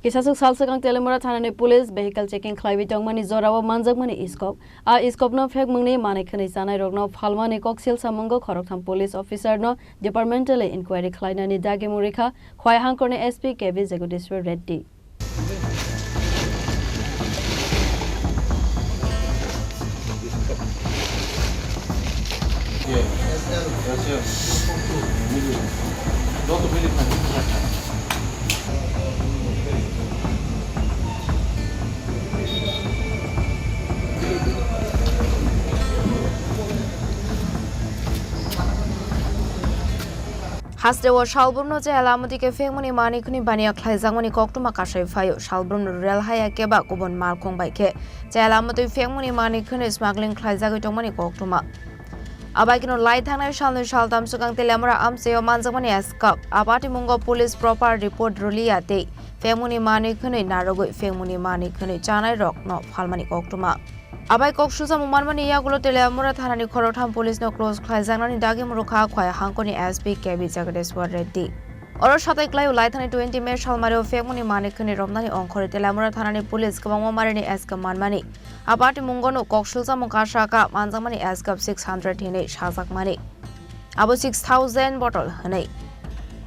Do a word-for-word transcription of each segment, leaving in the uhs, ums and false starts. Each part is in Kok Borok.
Kisaswk sal swkang Teliamura thanani police vehicle checking khlaiwi tongmani jorao manjakmani iskop. A iskopno phekmungni manwi khwnwi chanairokno phalmani koksil samungo khoroktham police officerno departmentally inquiry khlainani dagimung rikha Khowai hangkorni S P K B Jagadishwar Reddy. Hasteo salbrumno chayala amotwi khe phekmani manwi khwnwi baniya khlaijakmani koktwma kasai phaio. Salbrumno rel haya khe ba kubun malkhung bai khe chayala amotwi phekmani manwi khwnwi smuggling khlaijagwi tongmani koktwma. Abaikeno lai thangnai salnwi saltham swkang Teliamura amchaio manjakmani S K F. A patimungo police proper report rwliya tei phekmani manwi khwnwi narwgwi phekmani manwi khwnwi chanairokno phalmani koktwma. Abai kok susamung manmani yagulo Teliamura thanani khoroktham police no close khlaijaknani dagimung rikha Khowai hangkorni S P K B Jagadeshwar Reddy. Oro satai khlaio laithani twenty May salmario phekmani manwi khwnwi romnani ongkhorwi Teliamura thanani police kwbangma marini S K manmani. A patimungo no kok sulsamung kasaka manjakmani S K F six hundred hinwi sajakmani. Abo six thousand bottle hwnwi.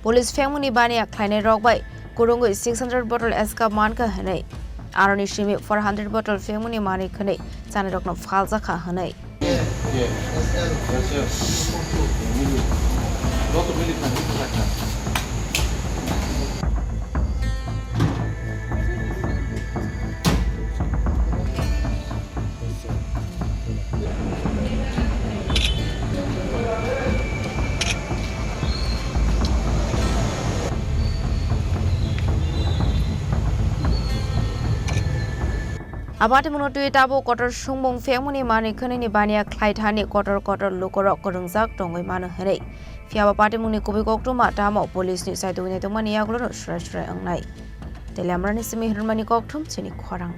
Police phengmungni baniya khlainai rok bai kwrwngwi six hundred bottle S K F mankha hwnwi. Aroni simi four hundred bottle phengmungni manwi khwnwi chanairokno phaljakha hwnwi. Abo atimungno twi tabuk kotor sungmung phengmungni manwi khwnwini baniya khlai thani kotor kotor lukurok kwrwngjak tongwi mano hwnwi. Phiya ba patimungni kubui koktwma tamo police ni saitung nai tongmani yagulo no surai surai wngnai. Teliamura ni simi hwnmani kokthum chini khorang.